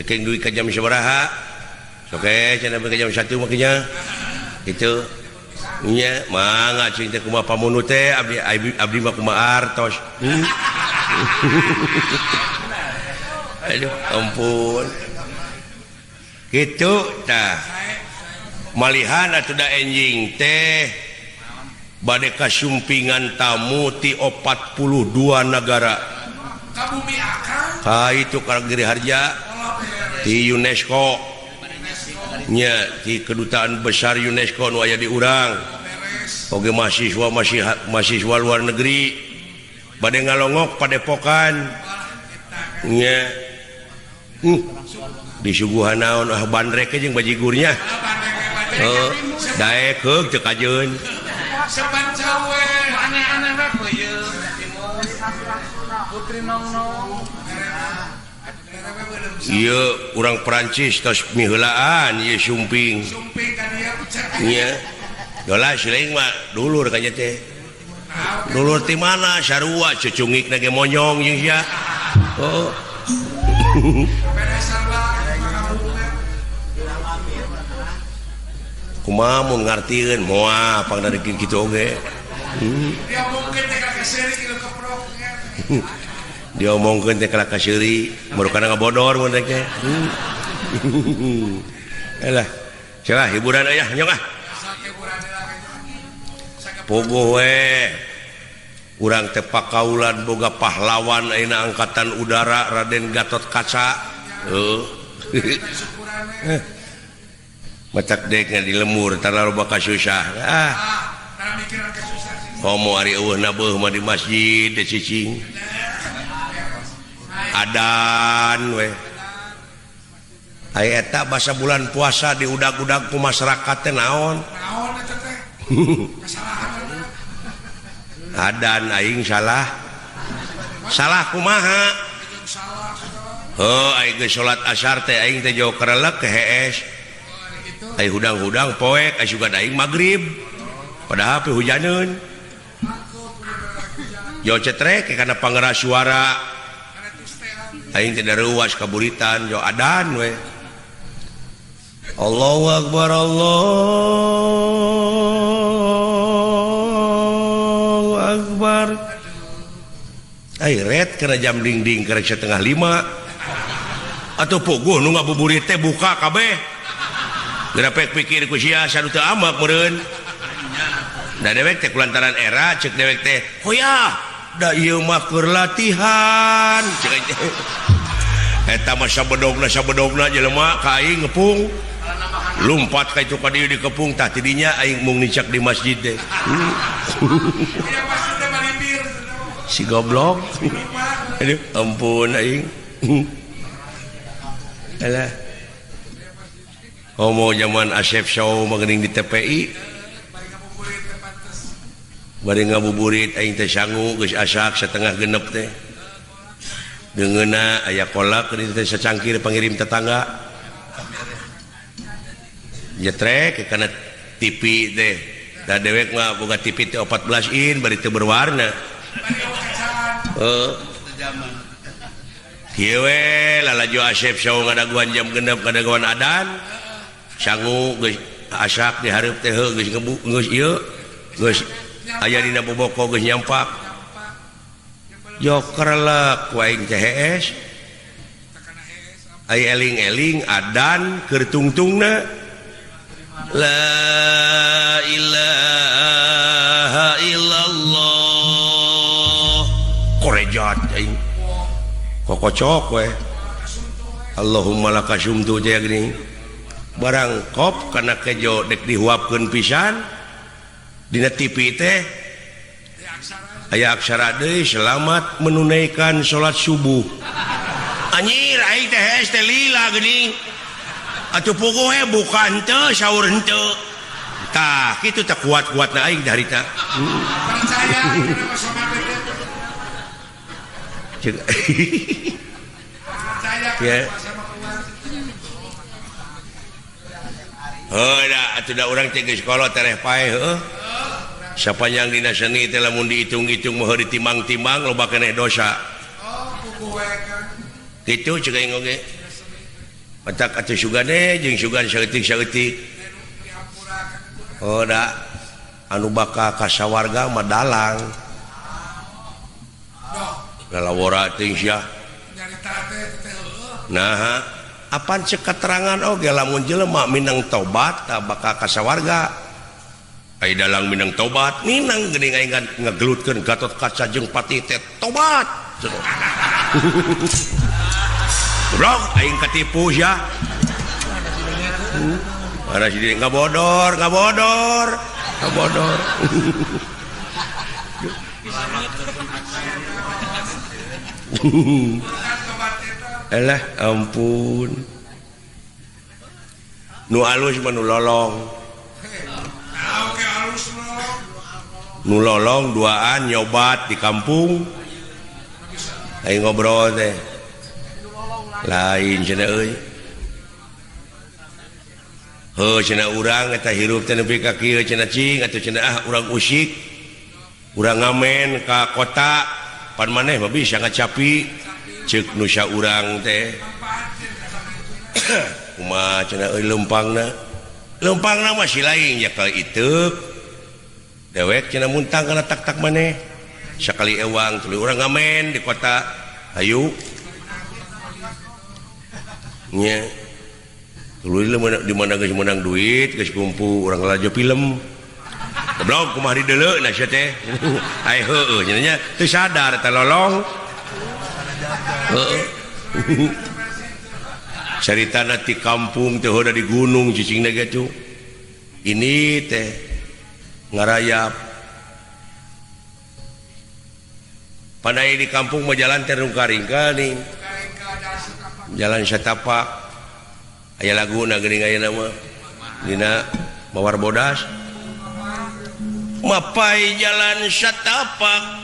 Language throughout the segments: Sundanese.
Cekeng duit ka jam sabaraha? Sok cenah ka jam 1 makanya. Gitu. Nya mangga cing teh kumaha pamunut teh abdi abdi mah kumaha artos. Aduh, ampun. Gitu tah. Malihan atuh da enjing teh bade kasumpingan tamu ti 42 nagara. Ka itu ka Giri Harja di UNESCO nya di kedutaan besar UNESCO nu aya di urang. Oge mahasiswa mahasiswa luar negeri bade ngalongok padepokan nya. Disuguhan naon ah bandrek jeung bajigurnya. Heuh, daek heug teu kajeun. Ieu urang Perancis tos miheulaan ieu sumping. Nya. Dolah siling mah dulur ka nya teh. Dulur ti mana sarua cucungikna ge monyong jeung sia. Oh. Kumaha mun ngartieun moal pangdarekeun kitu oge. Diomongkeun teh kalah ka seuri, murukana ngabodor mun rek teh. Alah, salah hiburan aya nyong ah. Puguh we. Urang teh pakaulan boga pahlawan ayeuna angkatan udara Raden Gatot Kaca. Heuh. Matak dekna di lemur tara loba kasusah. Ah. Komo ari eueuh beuh mah di masjid teh cicing. Adan we. Aya eta basa bulan puasa diudag-udag ku masyarakat teh naon? Naon eta teh? Kesalahan. Adan aing salah. Salah kumaha? Heuh aing geus salat asar teh aing teh jauh kerelek ke hees. Ai hudang-hudang poek ai sugan aing magrib. Padahal pe hujaneun. Jauh cetrek kana pangeras suara. Aing teh daruas kaburitan jauh adan we. Allahu akbar Allahu akbar. Ai ret kana jam dingding karek 4:30. Atuh puguh nu ngabuburit teh buka kabeh. Geura pikir ku sia sadu teu amak meureun. Da dewek teh kulantaran era cek dewek teh hoyah da ieu mah keur latihan cek aing teh. Eta mah sabedogna jelema ka aing ngepung. Lumpat ka itu ka dieu dikepung tah tidinya aing mung nicak di masjid teh. Si goblok. Aduh ampun aing. Alah. Homo zaman Asep Show mah geuning di TPI. Bari ngabuburit aing teh sangu geus asak 5:30 teh. Deungeunna aya kolak geuning teh sacangkir pangirim tetangga. Jetrek kana TV teh. Da dewek mah boga TV teh 14 in bari teu berwarna. Heuh. Kieu we lalajo Asep Show ngadaguan jam 6 ngadaguan adan. Sangu geus asak di hareup teh heuh geus ngebu geus ieu geus aya dina boboko geus nyampak. Jokerlek ku aing teh hees. Ai eling-eling adan keur tungtungna. La ilaha illallah. Korejat aing. Kokocok we. Allahumma lakasumtu teh geuning. Barang kop kana kejo dek dihuapkeun pisan. Dina TV teh aya aksara deui selamat menunaikan salat subuh. Anjir aing teh hees teh lila geuning. Atuh puguh we buka henteu sahur henteu. Tah kitu teh kuat-kuatna aing teh harita. Percaya Ya. Heuh da atuh da urang teh geus kolot tereh paeh heuh. Sapanjang dina seni teh lamun dihitung-hitung mah ditimang-timang loba keneh dosa. Kitu cek aing oge. Matak atuh sugane jeung sugan saeutik-saeutik. Oh da anu bakal ka sawarga mah dalang. Lalawora teuing sia. Nah, apan cek keterangan oge lamun jelema minang tobat tah bakal ka sawarga. Ai dalang minang tobat, minang geuning aing ngagelutkeun Gatot Kaca jeung Patih teh tobat. Goblok aing katipu sia. Mana si diri ngabodor, ngabodor, ngabodor. Elah ampun. Nu alus mah nu lolong. Nu lolong duaan nyobat di kampung. Aing ngobrol teh. Lain cenah euy. Heuh cenah urang eta hirup teh nepi ka kieu cenah cing atuh cenah ah urang usik. Urang ngamen ka kota pan maneh mah bisa ngacapi ceuk nu saurang teh. Kumaha cenah euy leumpangna. Leumpangna mah si lain ya kali iteuk. Dewek cenah muntang kana tak-tak maneh. Sakali ewang tuluy urang ngamen di kota. Hayu. Nya. Tuluy di mana geus meunang duit, geus kumpul urang lalajo film. Goblok kumaha dideuleu na sia teh. Ai heueuh nya nya teu sadar eta lolong. Heeh. Caritana ti kampung teh heuda di gunung cicingna ge tuh. Ini teh ngarayap. Pandai di kampung mah jalan teh rungka-ringka nih. Jalan satapak. Aya laguna geuning ayeuna mah. Dina Mawar Bodas. Mapai jalan satapak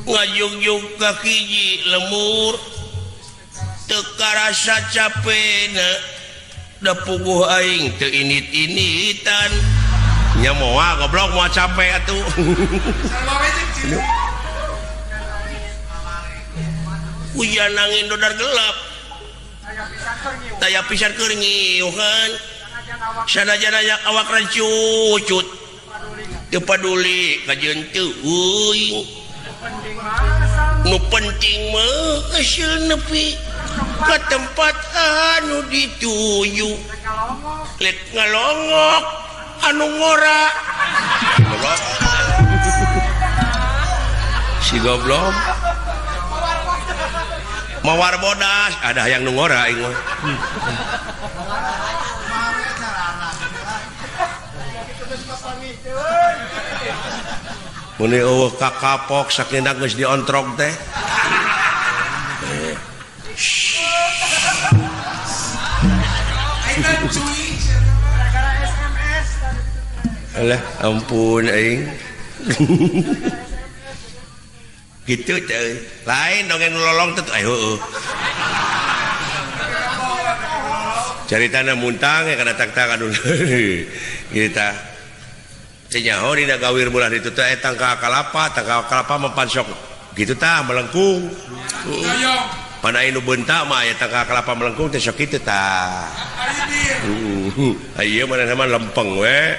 ngajugjug ka hiji lemur teu karasa capena da puguh aing teu init-initan. Nya moal goblok moal capek atuh. Hujan angin dodar gelap. Taya pisan keur ngiuhan. Sanajan aya awak rancucut. Teu paduli kajeun teu euy. Nu penting mah hasil nepi ka tempat anu dituju. Lek ngalongok anu ngora. Goblok. Si goblok. Mawar bodas ada yang nu ngora aing mah. Mun eueuh kakapok sakinda geus diontrog teh. Alah ampun aing. Gitu teh. Lain dongeng lolong teh heueuh. Caritana muntang ya kana tak-tak aduh. Kieu tah. Teu nyaho dina gawir belah ditu teh tangka kalapa mah pan sok kitu tah melengkung. Pan aya nu beunta mah aya tangka kalapa melengkung teh sok kitu tah. Heeh. Ieu manehna mah lempeng we.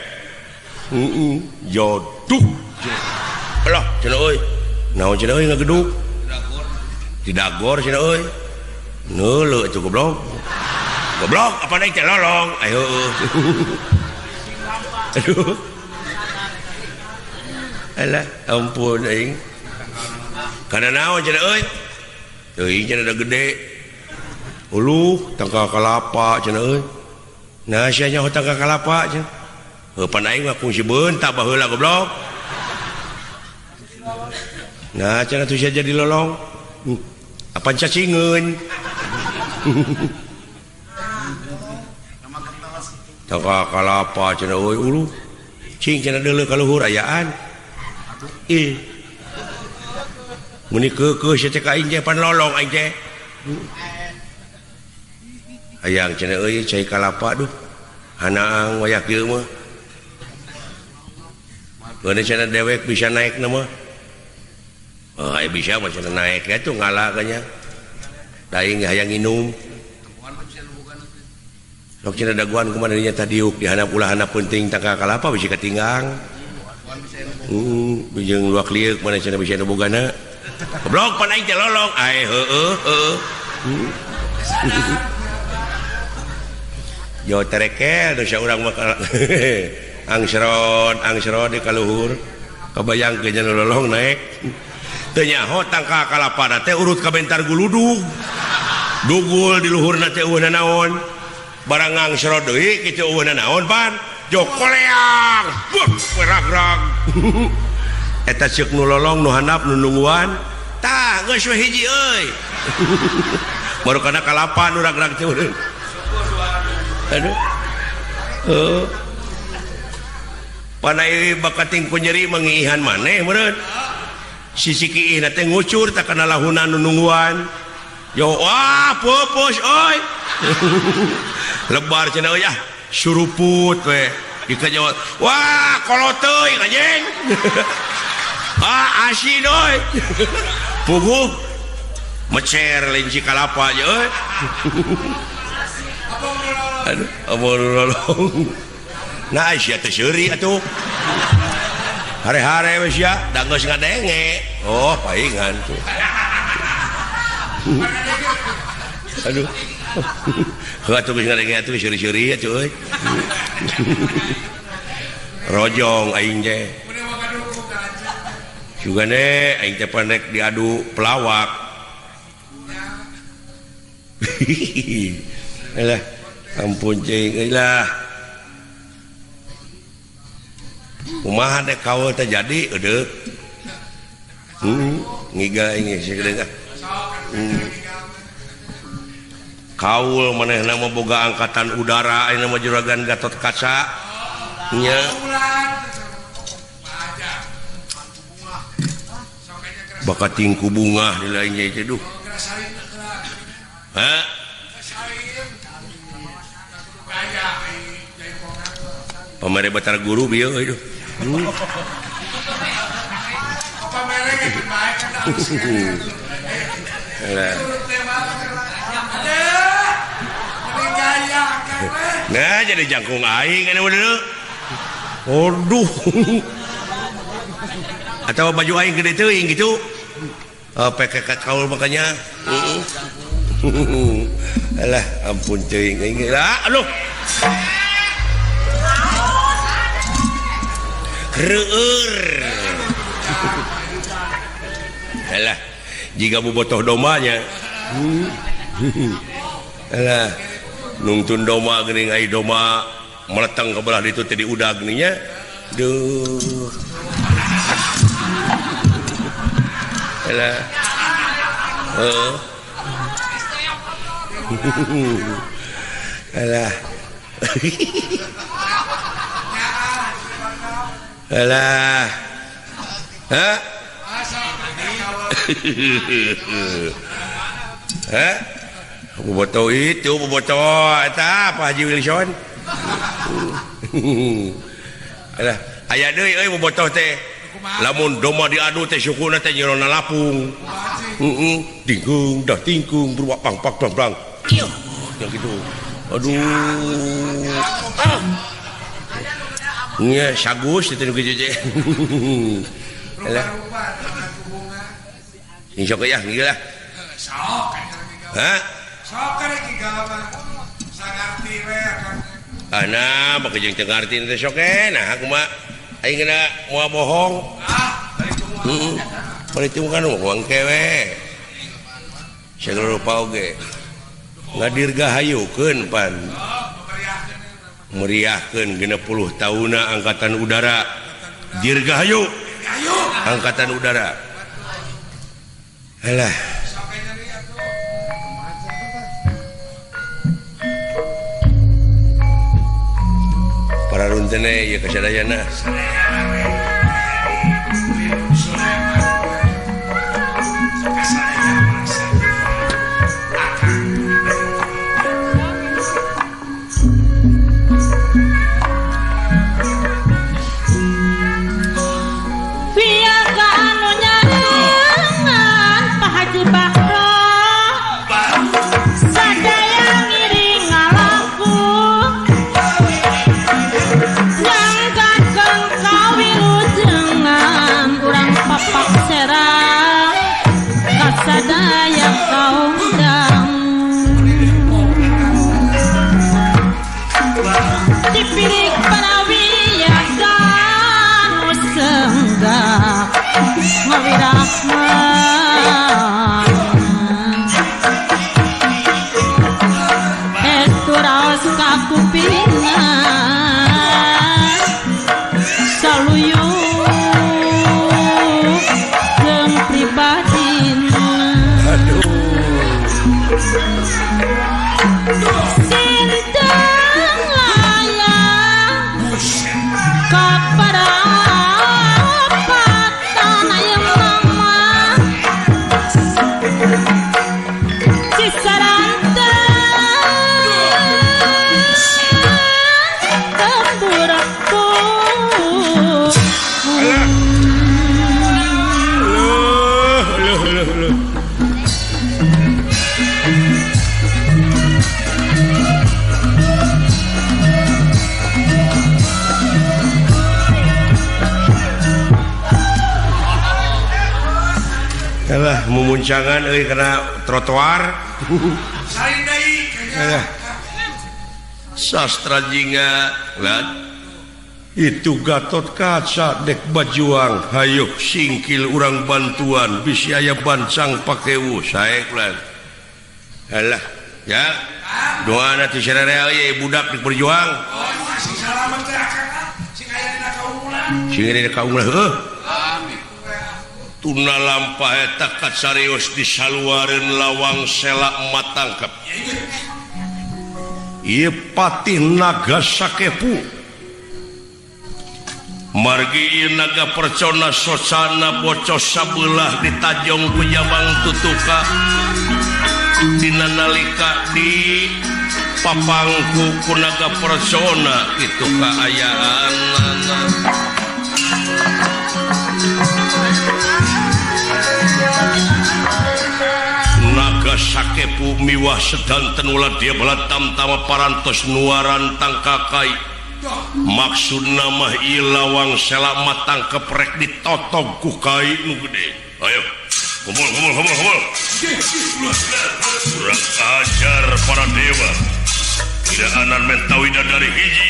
Heeh, joduh. Alah cenah euy. Naon cenah euy ngageduk? Didagor cenah euy. Neuleuh atuh goblok. Goblok apa deui teh lolong. Ai heueuh. Aduh. Alah ampun aing. Kana naon cenah euy? Teuing cenah da gede. Uluh tangka kalapa cenah euy. Nah sia nyaho tangka kalapa cenah. Heuh pan aing mah kungsi beunta baheula goblok. Nah cenah tuh sia jadi lolong. Apan cacingeun. Tangka kalapa cenah euy uluh. Cing cenah deuleu ka luhur ayaan. Ih. Meni keukeuh sia teh ka aing teh pan lolong aing teh. Hayang cenah euy cai kalapa duh. Hanaang wayah kieu mah. Geus cenah dewek bisa naik na mah. Oh, aya bisa mah cenah naek ya tuh ngala kanya. Da aing hayang nginum. Sok cenah daguan kumaha dinya tadiuk dihandap ulah handap penting tangkal kalapa bisi katinggang. Jeung luak lieuk mana cenah bisi anu bogana. Goblok pan aing teh lolong. Ae heueuh heueuh. Jo terekel dosa urang mah angsrod angsrod di kaluhur. Kabayang ke nya lolong naek. Teu nyaho tangkal kalapa teh urut ka bentar guludug. Dugul di luhurna teh eueuh naon. Barang ngangsrod deui kitu eueuh naon pan jokoleang buh ragrag eta ceuk nu lolong nu handap nu nungguan tah geus we hiji euy baru kana kalapa nu ragrag teh aduh heuh panai bakating ku nyeri mangiihan maneh meureun sisi kiihna teh ngucur tah kana lahuna nu nungguan yo wah pupus euy lebar cenah euy ah suruput we dikajawab wah kolot teuing anjing ah asin euy puguh mecer linci kalapa aja euy aduh abon lolong nah sia teh seuri atuh hare-hare we sia da geus ngadenge oh paingan tuh aduh atuh geus ngadenge atuh seuri-seuri atuh euy rojong aing teh sugane aing teh panek diadu pelawak alah ampun cing lah kumaha dek kaul teh jadi eudeuk ngiga ini sakedeung ah kaul manehna mah boga angkatan udara ayeuna mah juragan Gatot Kaca nya bakating ku bungah di lainnya itu duh ha pamere Batara Guru bieu euy duh nah jadi jangkung aing kana bener aduh atau baju aing gede teuing gitu peke ka kaul makanya alah ampun teuing aing lah aduh reueur alah jiga bobotoh domanya alah nungtun doma geuning ai doma meleteng ke belah ditu teh diudag nya duh alah heuh alah alah ha ha bobotoh itu bobotoh eta Pak Haji Wilson alah aya deui euy bobotoh teh lamun domba diadu teh sukuna teh nyerona lapung heeh tingkung dah tingkung berwak pang pak bang bang yang gitu aduh nya sagus itu nu kitu teh alah insya Allah ya lah sok ha sok karek mah sangarti we ana make jeung teu ngarti teh sok nah kumaha aing kena moal bohong ah heeh bari teu kan uang kewe sagala rupa oge ngadirgahayukeun pan meriahkeun 60 tahunna angkatan udara dirgahayu angkatan udara alah para runtene ieu kasadayana Pak Haji Bahro sadaya ngiring Mumuncangan euy kana trotoar. Saling deui. Sastra jingga lah. Itu Gatot Kaca dek bajuang hayuk singkil urang bantuan bisi aya bancang pakewu saek lah. Alah ya doana ti sararea ye budak di berjuang. Oh, sing salamet teh akang sing aya dina kaunggulan. Sing aya dina kaunggulan heuh. Amin. Tuna lampah eta kacarios disaluareun lawang selak matangkep. Ieu Patih Naga Sakepu. Margi ieu naga percona socana bocos sabelah ditajong ku jabang tutuka. Dina nalika di papangku ku naga percona kitu kaayaanana. Naga Sakepu miwah sedanten ulah dia belatam tama parantos nuaran tangkakai. Maksudna mah ieu lawang selak matang keprek ditotog ku kai nu gede. Ayo, kumpul kumpul kumpul kumpul. Kurang ajar para dewa. Tidak anan mentawi dari hiji.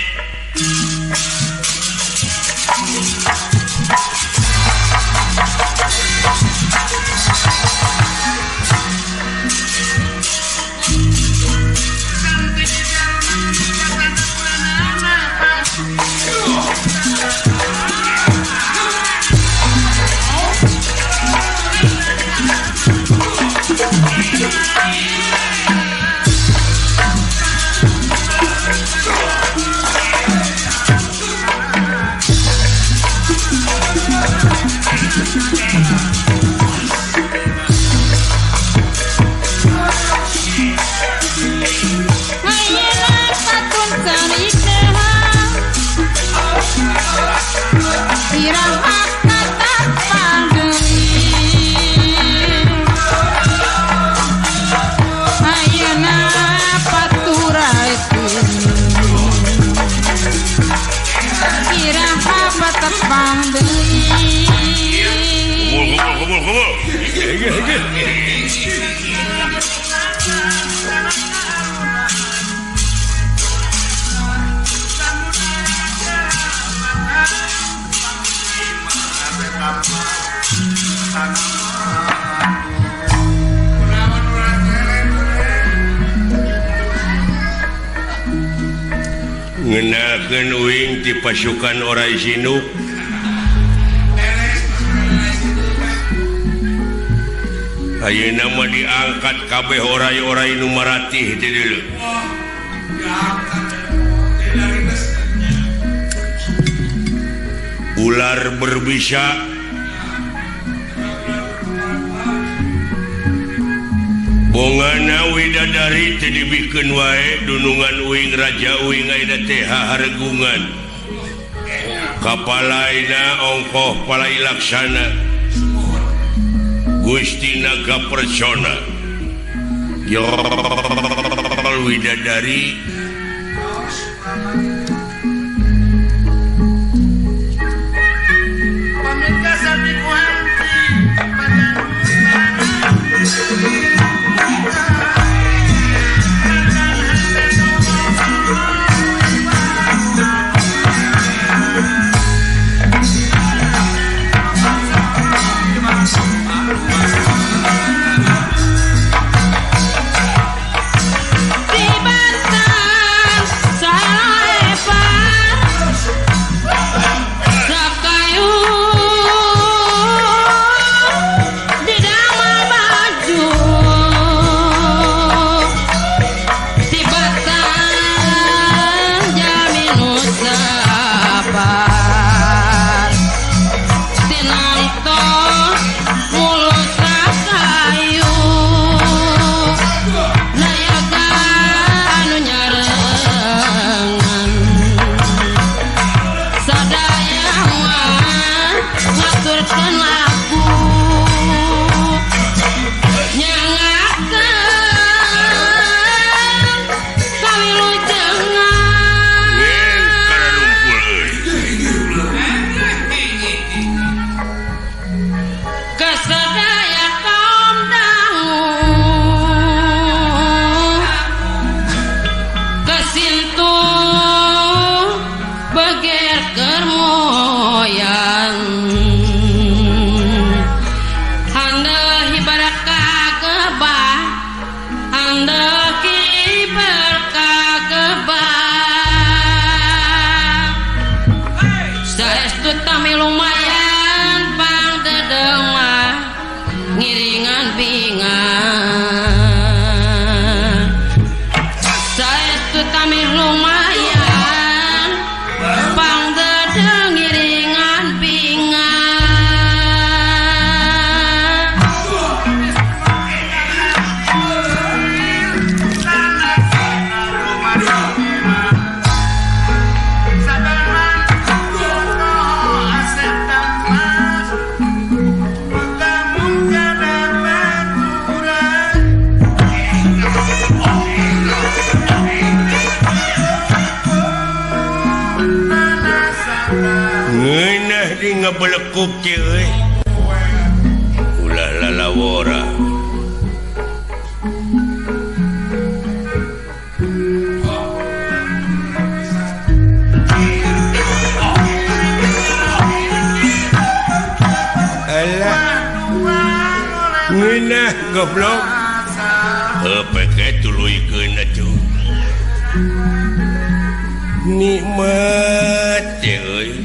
Ngenakeun uing ti pasukan orai sinuk. Ayeuna mah diangkat kabeh orai-orai nu maratih teh deuleu. Ular berbisa bongana widadari teu dibikeun wae dunungan uing raja uing ayeuna teh haregungan. Kapalaina ongkoh palai laksana Gusti Naga Persona. Yo widadari Di bantang sae keur moyang handeuh hibar kagebah handeuh kiber kagebah saestu tami lumayan pangdedemah ngiringan bingan saestu tami lumayan pangdedeng ngiringan bingan. Ngeunah di ngebelekuk teh euy. Ulah lalawora. Alah. Ngeunah goblok. Heuh peke tuluykeun atuh. Nikmat teh euy.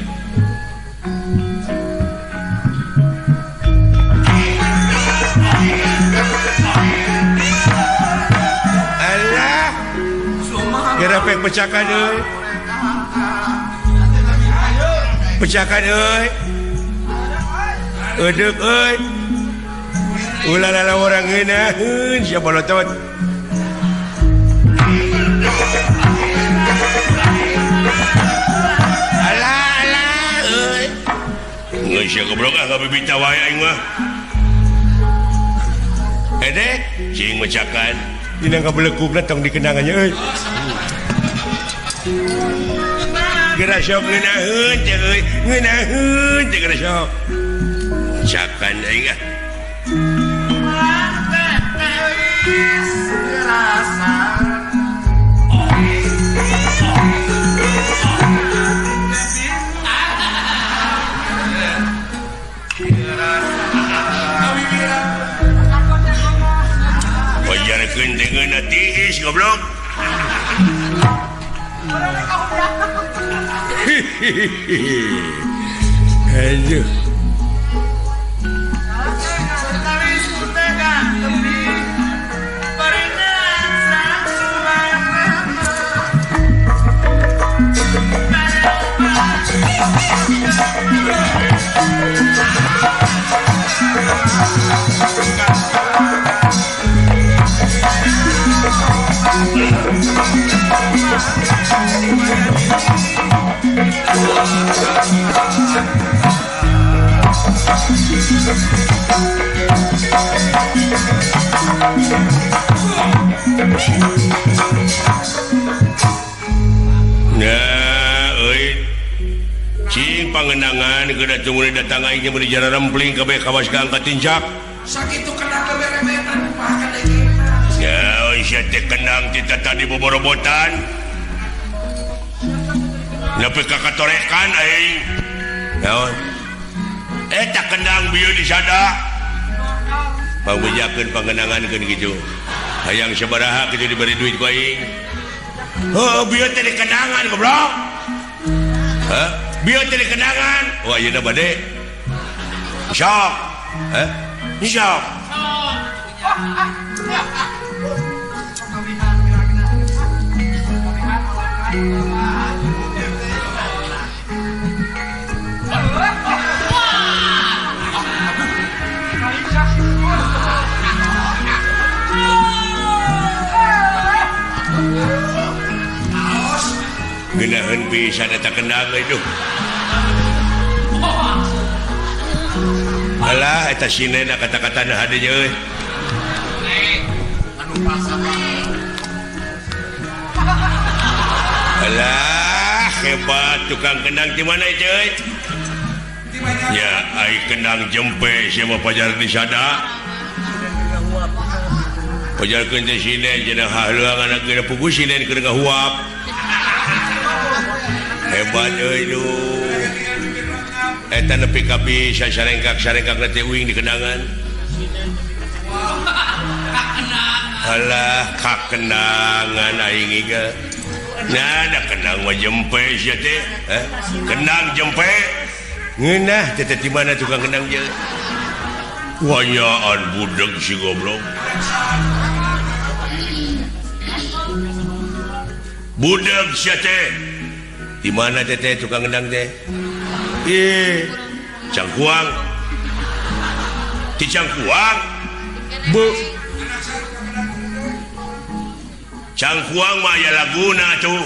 Alah. Gerapek pecakan euy. Pecakan euy. Eudeup euy. Ulah lalawora ngeunaheun sia bolotot. Alah alah euy. Geus sia goblok ah ngabibita wae aing mah. Edek cing mecakan dina ngabelekukna tong dikenangannya euy. Geura sok ngeunaheun teh euy, ngeunaheun teh geura sok. Mecakan aing ah. Wajarkeun teh ngeunah tiis goblok. Aduh. Nah, euy. Cing pangenangan geura tunggu datang aing meuli jara rempling kabeh kawas ka angkat tincak. Sakitu kendang beberemetan kumaha deui. Ya, euy sia teh kendang ti tadi boborobotan. Nepi ka katorekan aing. Naon? Eta kendang bieu disada. Pangbejakeun pangenangan keun kitu. Hayang sabaraha kitu diberi duit ku aing. Heuh, bieu teh dikendangan goblok. Hah? Bieu teh dikendangan. Oh, ayeuna bade. Sok. Hah? Sok. Geunaheun pisan eta kendang euy duh. Alah eta sinena kata-katana hade euy. Alah hebat tukang kendang di mana itu euy? Ya ai kendang jempe sia mah pajar di sada. Pajarkeun teh sinen cenah hahleuangan geura pugu sinen keur ngahuap. Hebat euy duh. Eta nepi ka bisa sarengkak-sarengkak teh uing di kendangan. Alah kakendangan aing iga. Nah, da kendang mah jempe sia teh. Kendang jempe. Ngeunah teh di mana tukang kendang je? Wanyaan budeg si goblok. Budeg sia teh. Di mana teh tukang kendang teh? Ih, Cangkuang. Di Cangkuang. Bu. Cangkuang mah aya laguna tuh.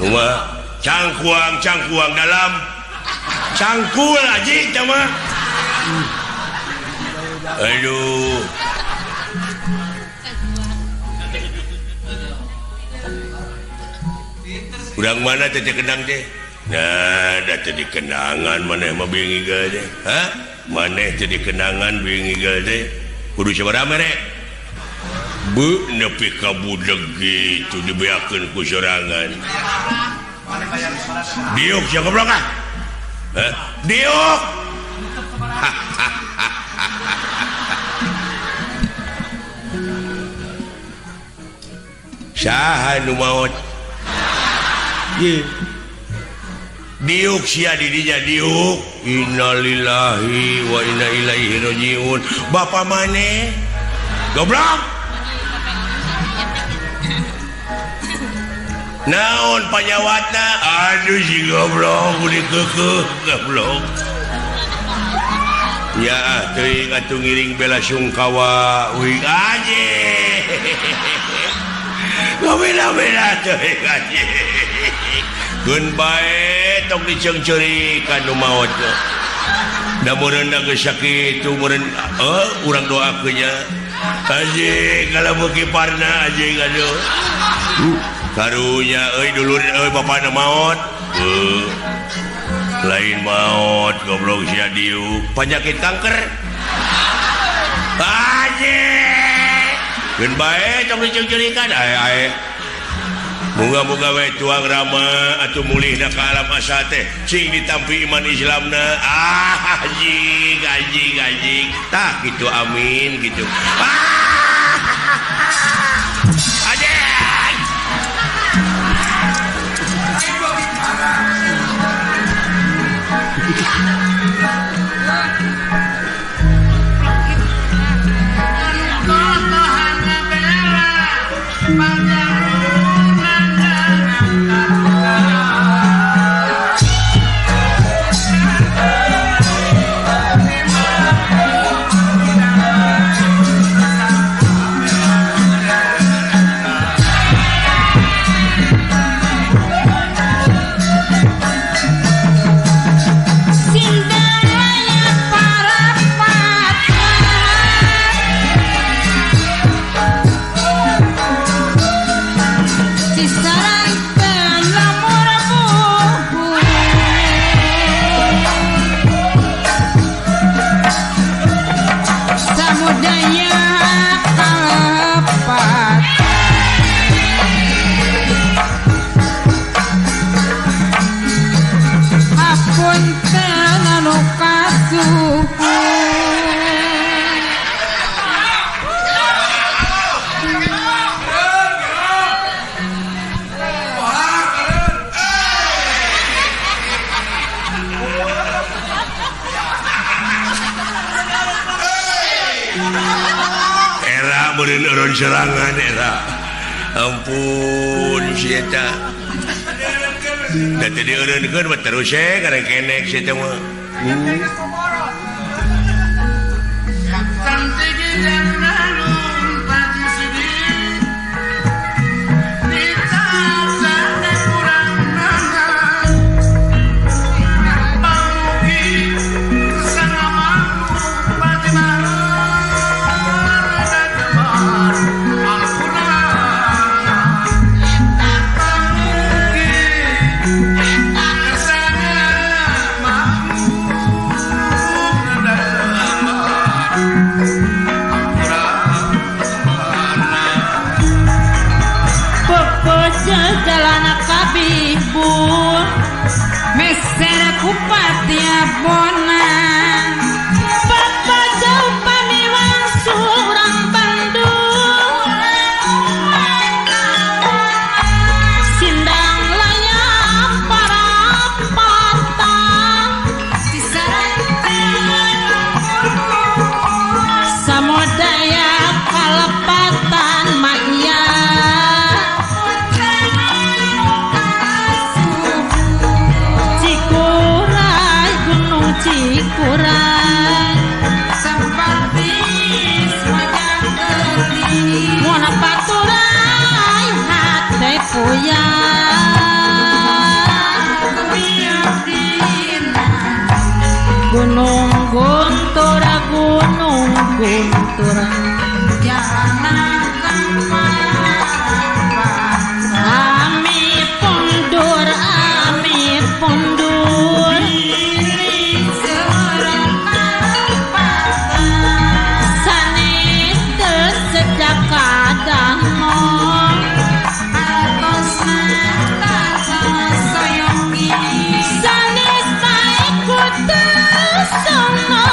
Kumaha? Cangkuang, cangkuang dalam. Cangkul aji teh mah. Aduh. Urang mana teh kendang teh? Nah, da teh di kendangan maneh mah bingi teh. Hah? Maneh teh di kendangan bingi teh. Kudu sabaraha mere? Bu nepi ka budeg gitu dibeakeun ku sorangan. Diuk sia goblok ah. Hah? Diuk. Saha nu maot? Ye. Diuk sia di dinya diuk. Innalillahi wa inna ilaihi rajiun. Bapa maneh? Goblok. Naon panyawatna? Aduh si goblok dikeukeuh goblok. Ya teuing atuh ngiring bela sungkawa uing anjing. Bela-bela teuing anjing. Keun bae tong diceungceurikan nu maot. Da meureun geus sakitu meureun urang doakeun nya. Anjing kalau beuki parna anjing aduh. Karunya euy dulur euy bapana maot. Lain maot goblok sia diuk penyakit kanker. Anjing. Keun bae tong diceungceurikan ae ae. Moga-moga we tuang rama atuh mulihna ka alam asa teh sing ditampi iman Islamna. Ah anjing anjing anjing. Tah kitu amin gitu. Ah! Anjing. Meureun serangan era. Ampun si eta. Da teu dieureunkeun mah terus we karengkenek si eta mah. Papaja jalan kabibur meser kupati abona Papaja upami wangsul urang Bandung sindang layang parapatan samodaya kalepatan maya Cikuray Gunung Cikuray mun paturay hate puyang Gunung Guntur Gunung Guntur Ami pundur ami pundur sanes teu sejak kadang sanes bae kudu sono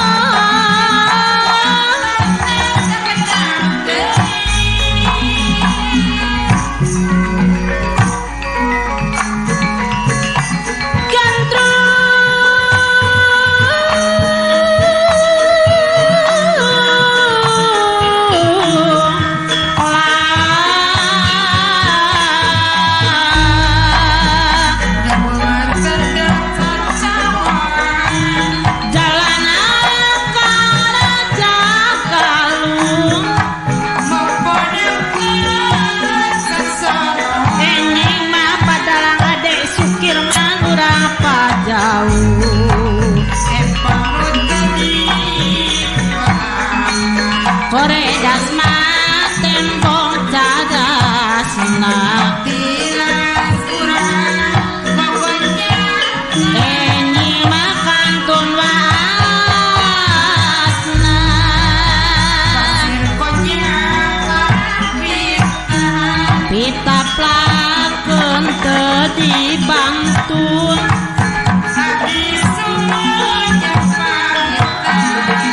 Dibantu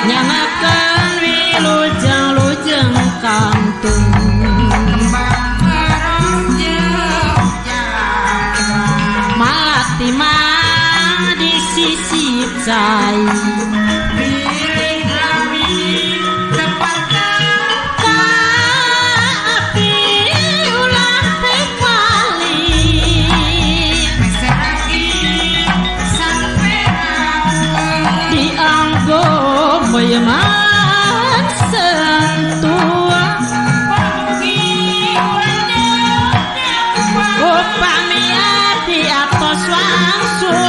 nyanakan wilujeng-lujeng kantun malati mah di sisi cai Yeman sentuh upami ati atos wangsul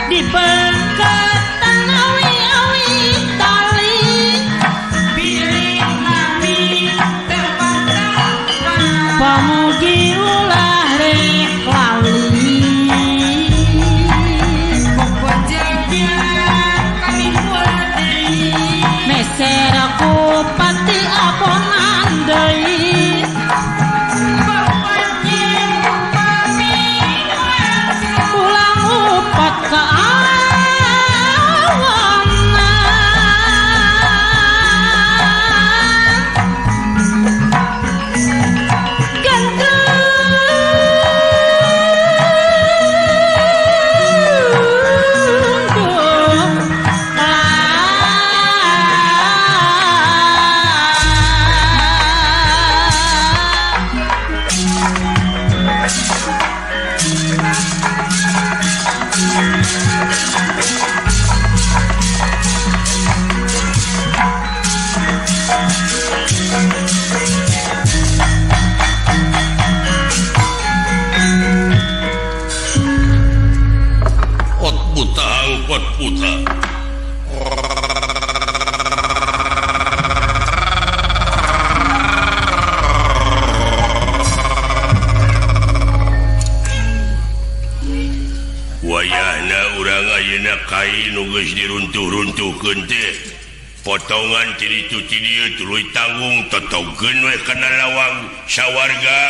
di pengketan awi-awi tali pamugi ulah rek lali meser kupati abonan deui ulang upat ka awana gandrung Ot buta angkot buta. Wayahna urang ayeuna kai nu geus diruntuh-runtuhkeun teh. Pot Potongan ti ditu ti dieu tuluy tanggung totogeun we kana lawang sawarga.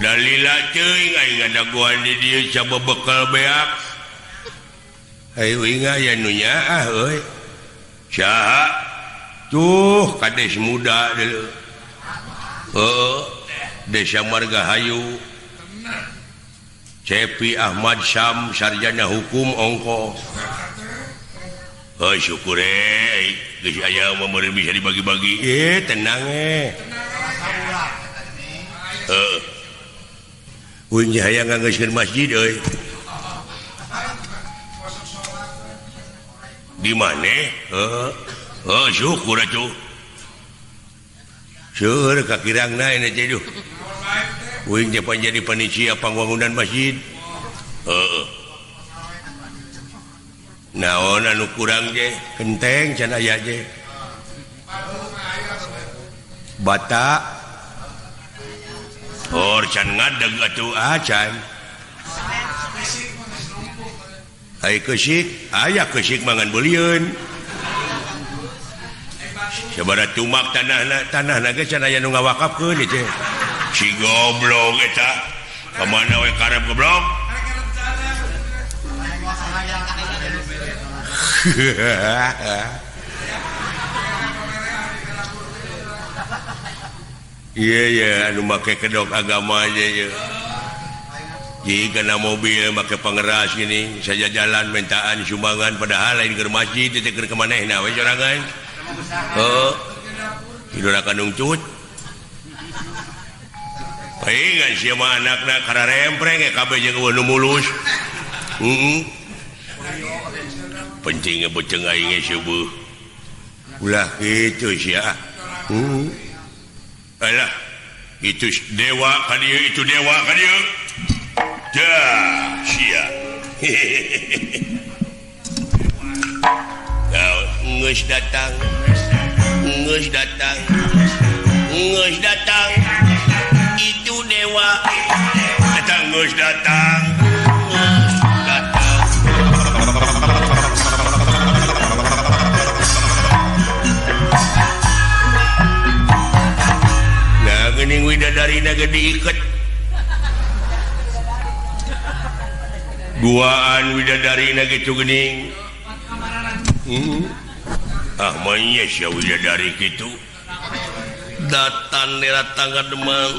Dalila teuing aing ngadagoan di dieu sabebekel beak. Ayo uing aya nu nyaah euy. Saha? Tuh kades muda deuleu. Heuh, Desa Margahayu. Cepi Ahmad Syam sarjana hukum ongko. Oh syukur geus aya mah meureun bisa dibagi-bagi. Tenang Heeh. Uing hayang nganggeuskeun masjid euy. Di mana? Heeh. Oh syukur atuh. Seueur kakirangna ini teh duh. Uing teh pan jadi panitia pangwangunan masjid. Heeh. Naon anu kurang je kenteng can aya je bata or can ngadeg atuh acan ai keusik aya keusik mangan beulieun sabaraha tumak tanahna tanahna ge can aya nu ngawakafkeun ieu teh si goblok eta ka mana we karep goblok. Iya ya anu make kedok agama aja ya. Jika na mobil make pangeras gini saja jalan mintaan sumbangan padahal lain ke masjid teh keur ka manehna we sorangan. Heeh. Idora kanungcut. Paingan sia mah anakna kararempreng kabeh jeung eueuh nu mulus. Heeh. Penting beuteung aing ge seueuh. Ulah kitu sia. Alah, itu dewa ka dieu, itu dewa ka dieu. Dah, sia. Geus datang. Geus datang. Geus datang. Itu dewa. Datang geus datang. Geus datang. Nah, geuning widadarina ge diiket. Duaan widadarina kitu geuning. Ah, manya sia widadari kitu. Datan datang ka Demang.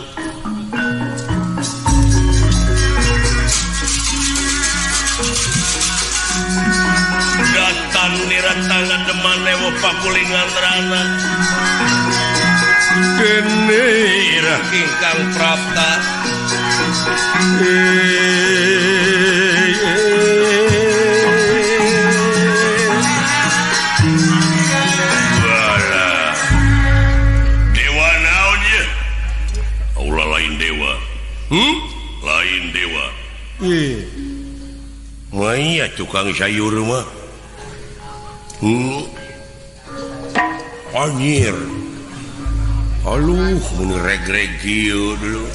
Datan datang ka Demang lewo pakulingan rana. Dene irah ingkang prapta. Balah. Dewa naon ye? Ulah lain dewa. Lain dewa. Maya tukang sayur mah. Anjir. Aluh mun reg-reg kieu dulu.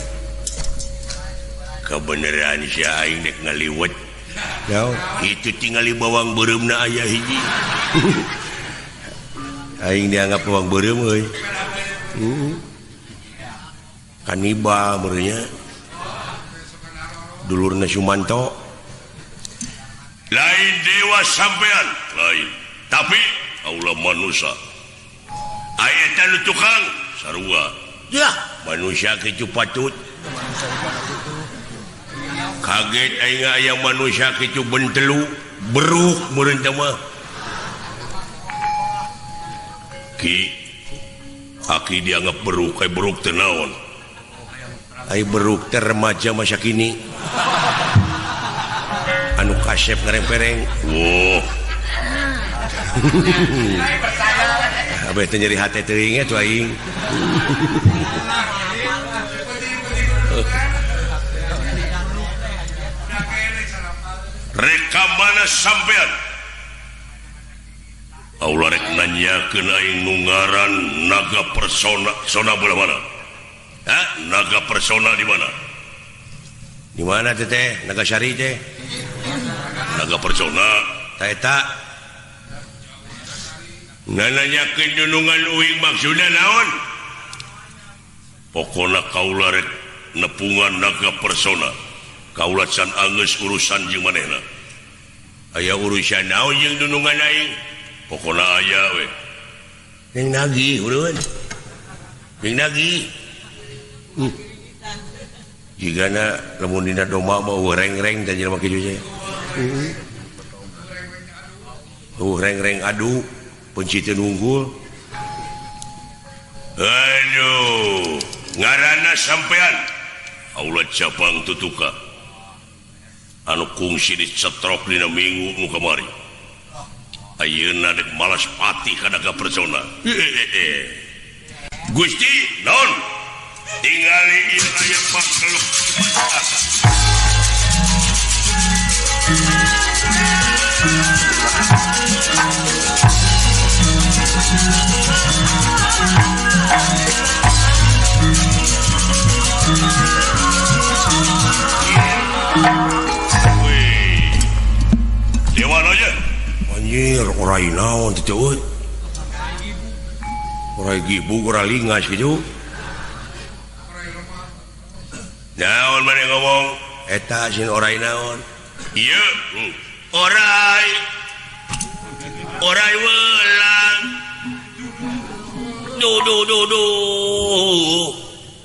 Kebeneran si aing dek ngaliwet. Itu tingali bawang beureumna aya hiji. Aing dianggap bawang beureum euy. Kanibal meureunnya. Dulurna Sumanto. Lain dewa sampean, lain. Tapi Allah manusia. Aya teh tukang sarua. Yah, manusia kitu patut. Kaget aing aya manusia kitu bentelu, beruk meureun teh mah. Ki aki dianggap beruk, ai beruk teh naon? Ai beruk teh remaja masa kini. Anu kasep ngarempereng. Woh. Abeh teh nyeri hate teuing atuh aing. Rek ka mana sampean? Allah rek nanyakeun aing nu ngaran naga persona sona belah mana? Hah? Naga persona di mana? Di mana teh teh? Naga Syari teh? Naga persona ta eta. Nananyakeun dunungan uing maksudna naon? Pokona kaula rek nepungan naga persona. Kaula can anggeus urusan jeung manehna. Aya urusan naon jeung dunungan aing? Pokona aya we. Jeung nagih urun. Jeung nagih. Jigana lamun dina domba mah eueuh reng-reng teh jelema kitu teh. Eueuh reng-reng adu penciteun unggul. Aduh, ngaranna sampean Aula Cabang Tutuka. Anu kungsi dicetrok dina minggu nu kamari. Ayeuna dek malas patih ka naga persona. Gusti, naon? Tingali ieu aya makhluk. Wih. Dewa aja. Anjir, orai naon teh euy. Orai gibug, orai lingas kitu. Naon maneh ngomong? Eta sin orai naon? Ieu, orai. Orai welang. Du du du du.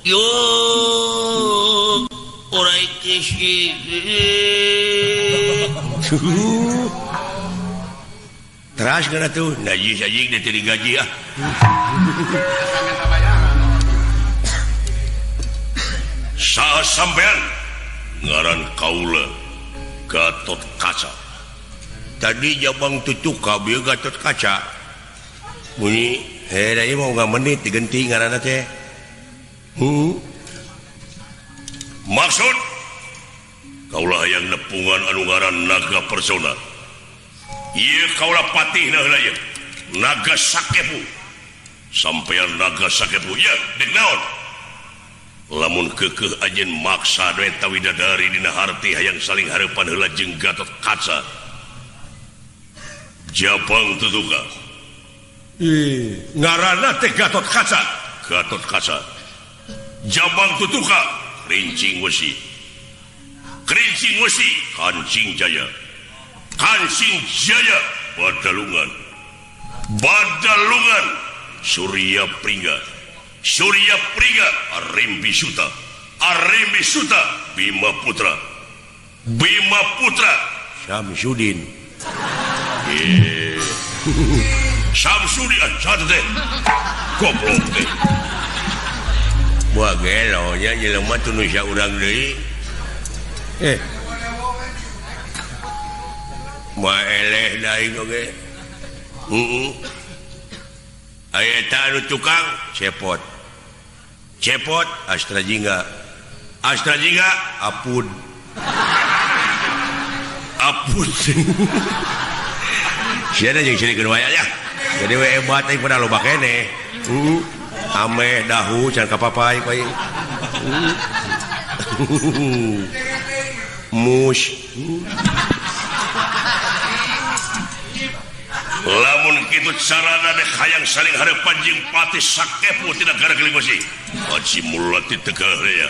Yo. Orai kisik. Teras kana tuh, najis anjing teh digaji ah. Saha sampean ngaran kaula Gatot Kaca. Tadi Jabang Tutuka bieu Gatot Kaca. Bunyi heh da ieu mah unggal menit digenti ngaranna teh. Maksud kaula hayang nepungan anu ngaran naga persona. Ieu kaula patihna heula ieu. Naga Sakepu. Sampean naga Sakepu ieu dek naon? Lamun keukeuh ajeun maksa eta widadari dina harti hayang saling hareupan heula jeung Gatot Kaca. Jabang Tutuka. Ih, ngaranna teh Gatot Kaca. Gatot Kaca. Jabang Tutuka, Rincing Wesi. Kerincing Wesi, Kancing Jaya. Kancing Jaya, Badalungan. Badalungan, Surya Pringga. Surya Pringga, Arimbi Suta. Arimbi Suta, Bima Putra. Bima Putra, Samsudin. Samsudin, satu teh. Goblok teh. Buah gelo nya jelema teu nu urang deui. Moal eleh da aing oge. Heeh. Aya eta anu tukang cepot. Cepot Astra Jingga. Astra Jingga apun. Apun. Sia jeung sirikeun wae nya. Jadi we hebat aing pada loba keneh. Heeh. Ameh dahu can kapapai ku aing. Mus. Lamun kitu carana dek hayang saling hareupan jeung Patih Sakepu tina Gargeling Wesi. Haji Mulati Tegalrea.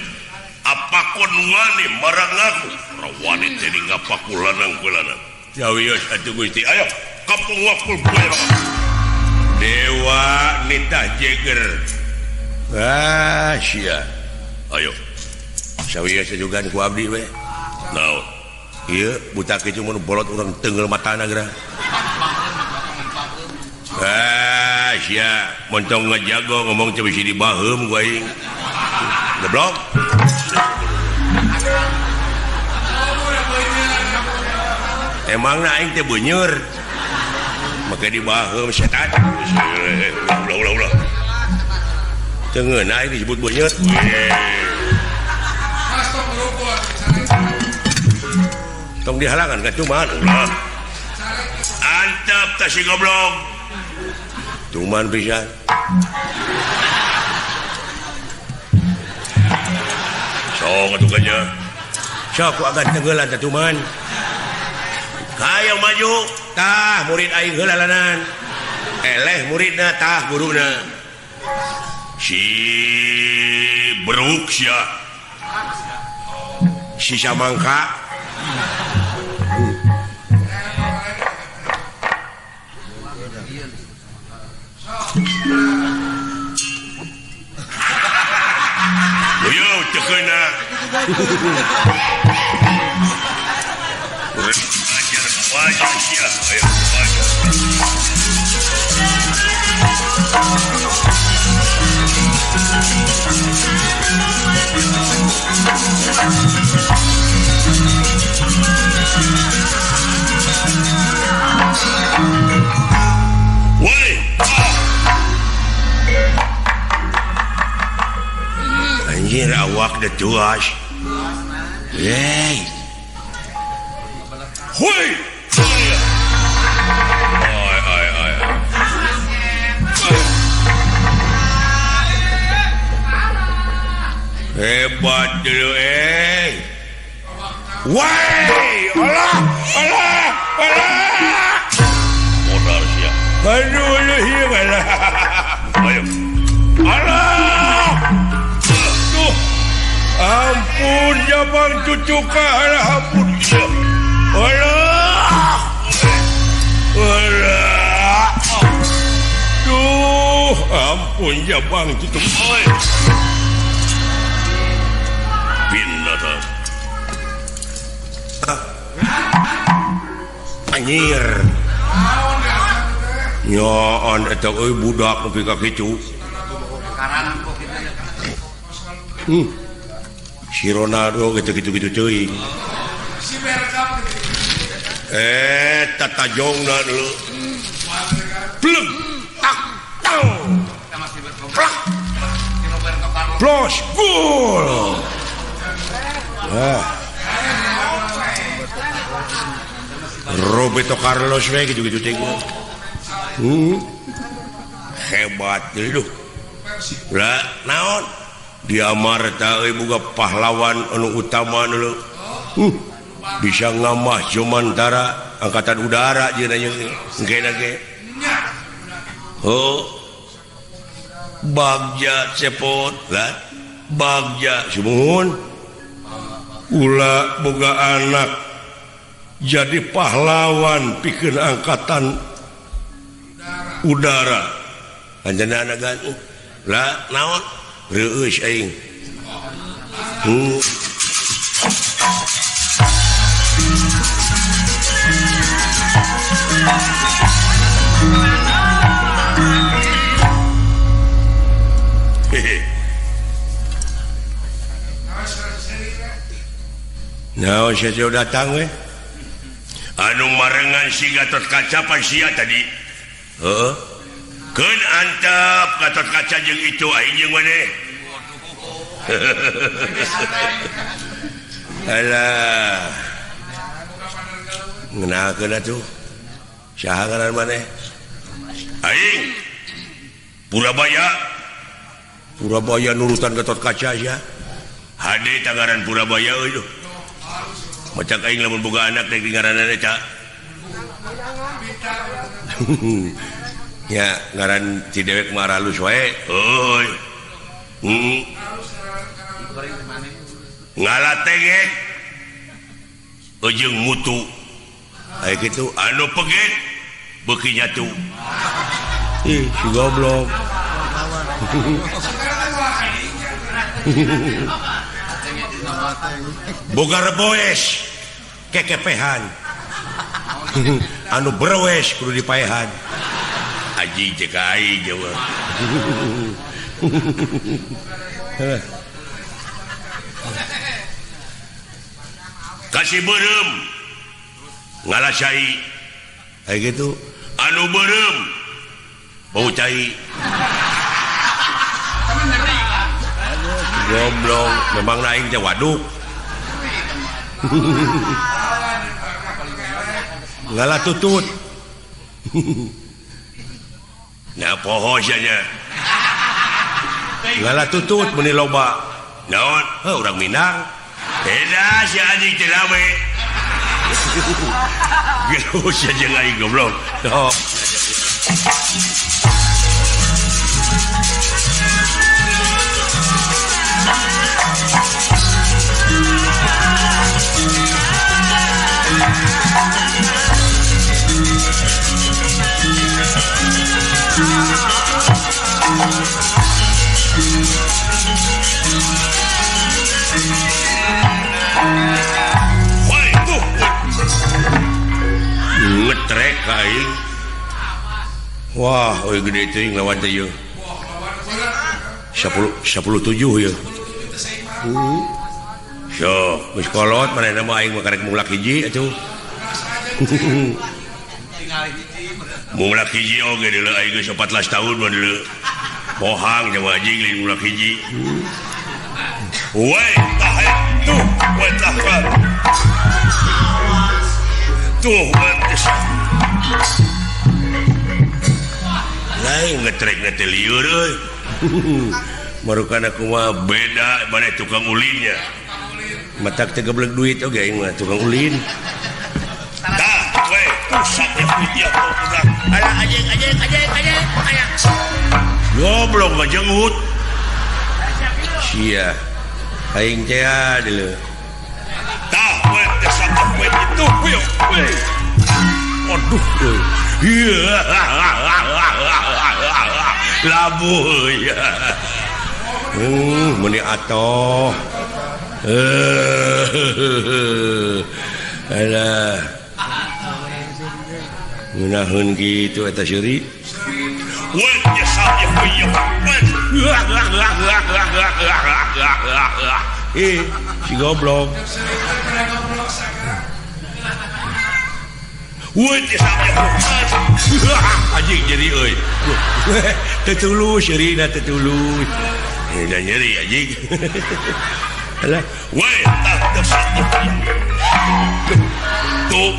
Apakon wani marang aku? Rawani teh ngapaku lanang ku lanang. Jawios atuh Gusti. Ayo kampung wakul buaya. Dewa nitah jeger. Ah sia. Ayo. Sawios juga ku abdi we. Naon? Ieu buta kitu mun bolot urang tenggel matana geura. Ah sia, montong ngajago ngomong teh bisi dibaheum ku aing. Goblok. Emangna aing teh beuneur. Make dibaheum setan. Ulah ulah ulah. Teu ngeunah aing disebut beuneur. Tong dihalangan ka cuman ulah. Antep teh si goblok. Tuman pisan. Sok atuh nya. Sok ku agan tenggelan teh tuman. Hayang maju, tah murid aing heula lanan. Eleh muridna tah guruna. Si beruk sia. Si samangka. Yo teu keuna. Ajar baju sia, ayo baju. Woi. Anjir awak dah tuas. Hey. Hoi. Ai ai ai. Hebat dulu eh. Woi, Allah, Allah, Allah. Modal sia. Aduh, lu hieu Allah. Ayo. Allah. Duh. Ampun jabang cucu ka Allah ampun. Allah. Allah. Duh, ampun jabang cucu. Oi. Pindah. Anjir. Nyaan eta euy budak nepi ka kitu. Si Ronaldo gitu-gitu teuing. Si Bergam eh tatajongna dulu. Pleng tak tang. Plak. Plos gol. Ah. Roberto Carlos we gitu-gitu teh. Hebat dulu. Lah naon? Di Amarta euy boga pahlawan anu utama dulu. Bisa ngamah Jomantara angkatan udara jeung engke ge. Oh. Bagja cepot lah. Bagja sumuhun. Ula boga anak jadi pahlawan pikeun angkatan udara. Anjeunna gan lah naon? Reueus aing. Hehe. Naon sia datang we? Anu marengan si Gatot Kaca pan sia tadi. Heeh. Keun antep Gatot Kaca jeung itu aing jeung maneh. Alah. Ngeunahkeun atuh. Saha ngaran maneh? Aing. Purabaya. Purabaya nurutan Gatot Kaca sia. Hade tangaran Purabaya euy. Macak aing lamun boga anak rek ngaranna eta. Ya ngaran si dewek mah alus wae. Euy. Ngalatengek ujung mutu. Aya kitu anu peget beuki nyatu. Ih, si goblok. Boga reboes kekepehan. Anu berwes kudu dipaehan. Aji jeung aing jawa. Kasih beureum ngalasai. Kayak gitu anu beureum bau cai. Goblok memang aing teh waduk. Ngalah tutut. Nah poho sia nya. Ngalah tutut meuni loba. Naon? Heuh urang Minang. Beda si anjing teh rame. Geus sia jeung aing goblok. Oh. Ngetrek aing. Wah, euy gede teuing lawan teh ieu. 10 17 ieu. Sok, geus kolot manehna mah aing mah karek mulak hiji atuh. Mulak hiji oge deuleu aing geus 14 tahun mah deuleu. Bohang jeung anjing lain mulak hiji. Woi, tah tuh, woi tah. Tuh, lain ngetrek teh lieur euy. Marukana kumaha beda maneh tukang ulinnya. Matak teh geblek duit oge aing mah tukang ulin. Tah, we, pusat ya tuh. Alah anjing anjing anjing anjing aya. Goblok ngajenggut. Sia. Aing teh deuleu. Tah, we, teh we itu we. Aduh euy. Labuh ya. Meni atoh. Alah. Ngeunaheun kitu eta seuri. Si goblok. Anjing nyeri euy. Teu tulus nyerina teu tulus. Da nyeri anjing. Alah, we tah tuh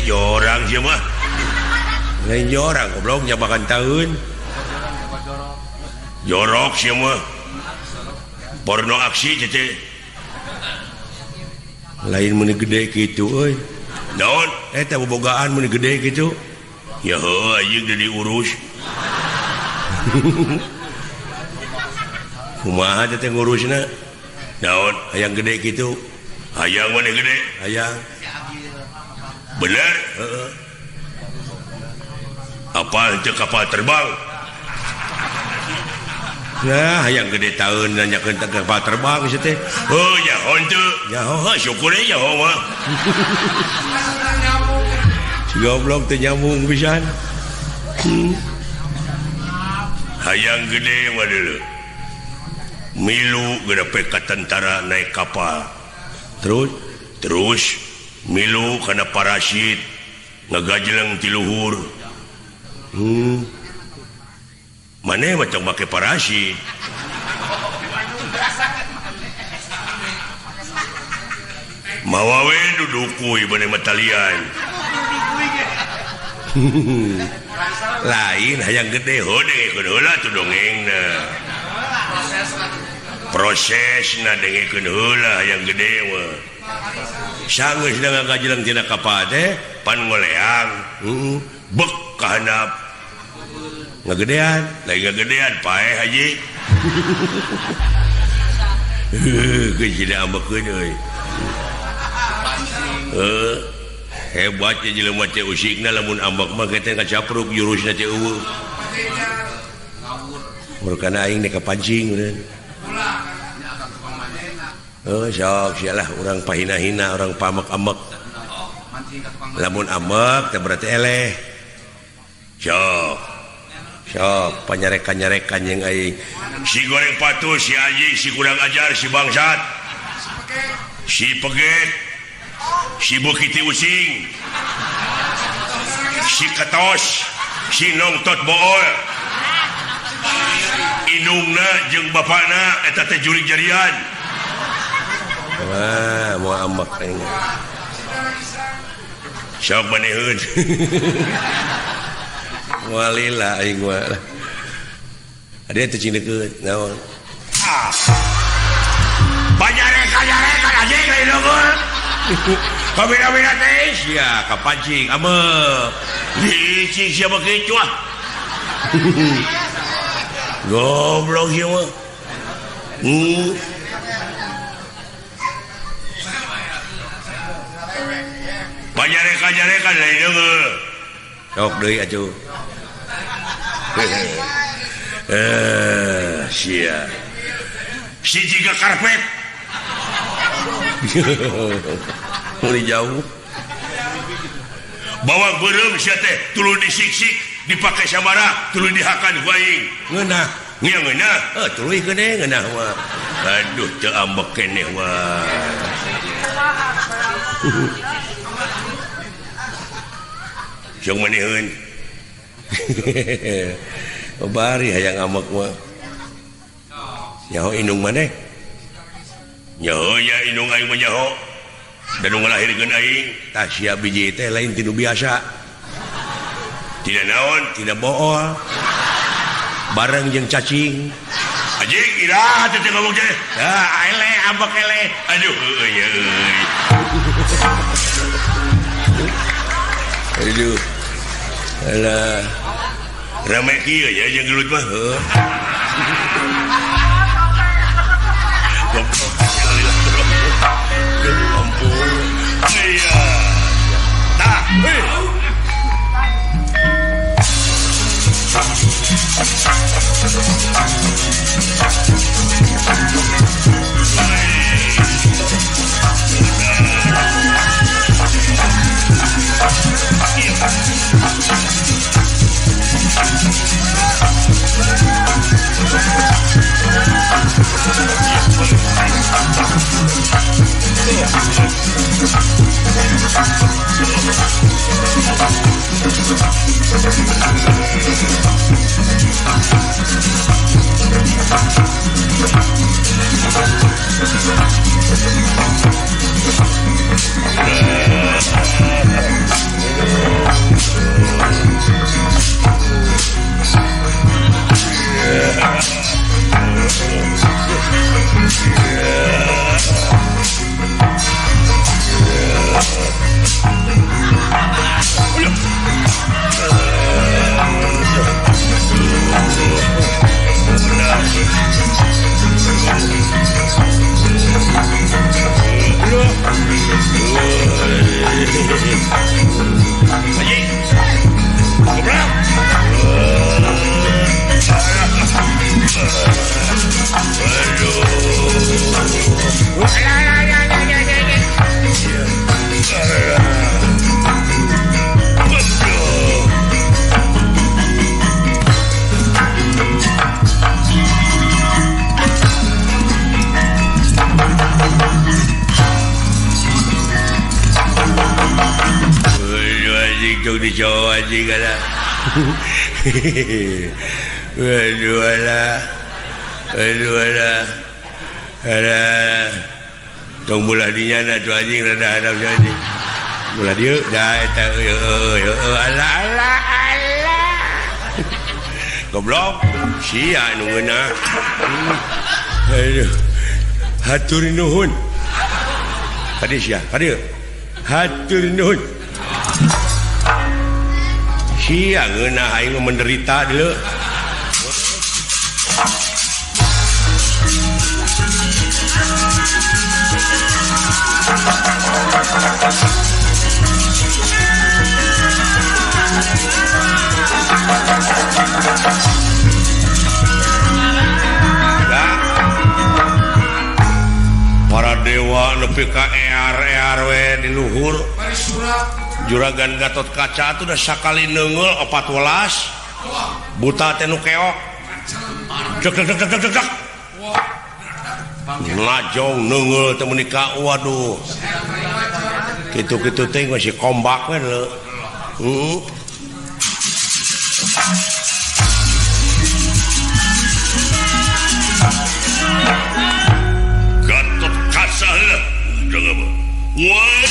jorang sia mah. Lain jorang goblok nyabakan taun. Jorok sia mah. Porno aksi cece. Lain meuni gede kitu euy. Naon? Eta bobogaan meuni gede kitu. Ya heuh anjing deui diurus. Kumaha teh ngurusna? Naon? Hayang gede kitu. Hayang meuni gede, hayang. Bener? Heeh. Apa teu kapal terbang? Nah, hayang gede taun nanyakeun teh kapal terbang sia teh. Heuh, nyaho teu. Nyaho, heuh syukur we nyaho mah. Si goblok teu nyambung pisan. Hayang gede mah deuleu. Milu geura ka tentara naik kapal. Terus terus milu kana parasit ngagajleng ti luhur. Maneh mah tong make parasit. Mawa we dudukuy maneh mah talian. Lain hayang gede heuh dengekeun heula tuh dongengna. Prosesna dengekeun heula hayang gede mah. Sanggeus ngagajleng tina kapal teh pan ngoleang. Heeh, bek ka handap. Ngagedean, lain ngagedean paeh haji. Heuh, geus jadi ambekeun euy. Heuh, hebat ye jelema teh usikna lamun ambek mah teh ngacapruk jurusna teh eueuh. Murkana aing nek kapancing meureun. Heuh, sok sialah urang pahina-hina, urang pamek-amek. Lamun ambek teh berarti eleh. Sok. Sok panyarekan-nyarekan jeung aing. Si goreng patuh, si anjing, si kurang ajar, si bangsat. Si peget. Si bukiti using. Si ketos, si nongtot bool. Indungna jeung bapana eta teh jurig jarian. Wah, moal ambek aing. Sok maneheun. Walila aing mah. Ade teh cing deukeut naon. Ah. Banyarekan-nyarekan anjing lain unggul. Kabina-bina teh sia kapancing ameuk. cicing sia mah kitu ah. Goblok sia mah. Pajareka-jareka lain deungeul. Sok deui atuh. Sia. Si jiga karpet. Mulai jauh. Bawang beureum sia teh tuluy disiksik, dipake samara, tuluy dihakan ku aing. Ngeunah. Ngeunah. Heuh tuluy geuning ngeunah mah. Aduh teu ambek keneh mah. Jeung maneheun. Bari hayang ambek mah. Nyaho indung maneh? Nyaho nya indung aing mah nyaho. Da nu ngalahirkeun aing tah sia biji teh lain ti nu biasa. Tidak naon, tidak bool. Bareng jeung cacing. Anjing iraha teh ngomong teh. Ah eleh ambek eleh. Aduh heueuh nya euy. Aduh. Alah. Rame kieu nya jeung gelut mah heuh. Goblok. Ampun. Iya. Tah, hei. Tong bola dinya na tuh anjing rada hadap anjing. Bola dieu da eta heueuh heueuh ala ala ala. Goblok sia nu ngeunah. Aduh. Hatur nuhun. Kadieu sia, kadieu. Hatur nuhun. Sia ngeunah aing menderita deuleu. Para dewa nepi ka ear-ear we di luhur. Juragan Gatot Kaca tuh udah sakali neunggeul 14 buta teh nu keok. Cek cek cek cek cek. Lajong neunggeul teh meuni ka waduh. Kitu-kitu teh masih kombak we leuh. Heeh. Gatot Kaca heula. Jangan apa. Wah.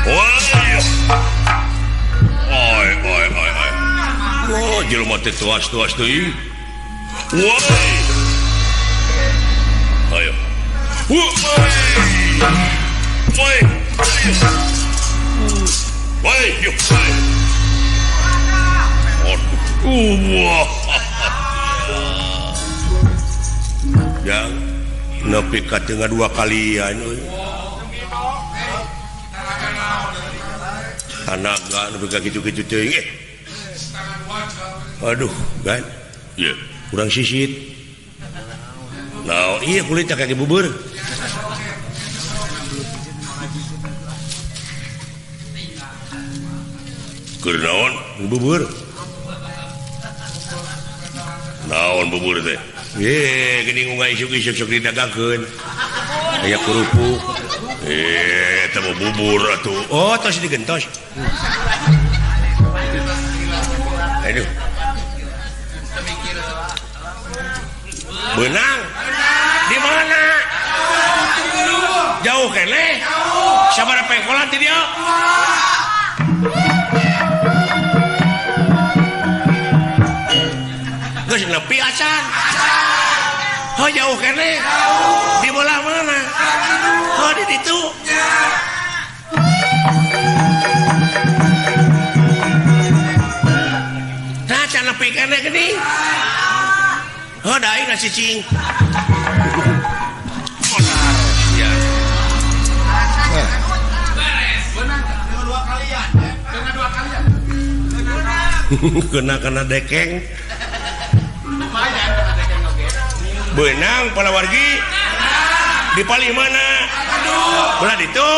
Wah. Oi oi oi oi. Wah, jelema teh tuas-tuas deui. Wah. Ayo. Wah. Woi. Woi, yuk. Aduh. Jang, nepi ka tengah dua kalian euy. Tanaga nepi ka kitu-kitu teuing. Aduh, gan. Ieu, kurang sisit. Naon ieu kulit kaki bubur. Keur naon bubur? Naon bubur teh? Ye, geuning unga isuk-isuk sok didagangkeun. Aya kerupuk. Eta mah bubur atuh. Oh, tos digentos. Aduh. Beunang. Di mana? Jauh keneh. Sabaraha pengkolan ti dieu? Geus nepi acan. Oh jauh keneh. Di bola mana? Oh di ditu. Nah, can nepi keneh geuning. Oh da aing cicing. Ya. Kena dekeng. Benang palawargi di palih mana? Belah ditu.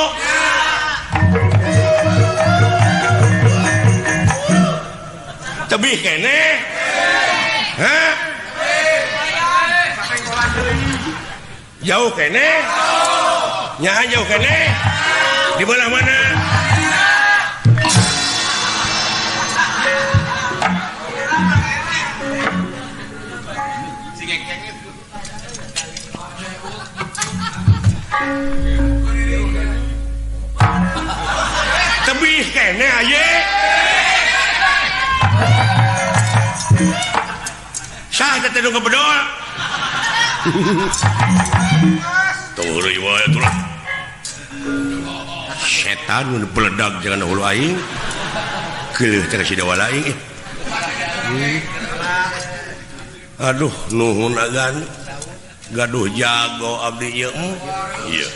Tebih keneh. Hah? Jauh keneh. Nyahan jauh keneh. Di belah mana? Tebih keneh aye. Sah teh nu ngebedol. Tong heureuy wae atuh lah. Setan nu beledag jangan hulu aing. Keuleuh teh si dawa aing. Aduh nuhun agan. Gaduh jago abdi ieu. Ieu.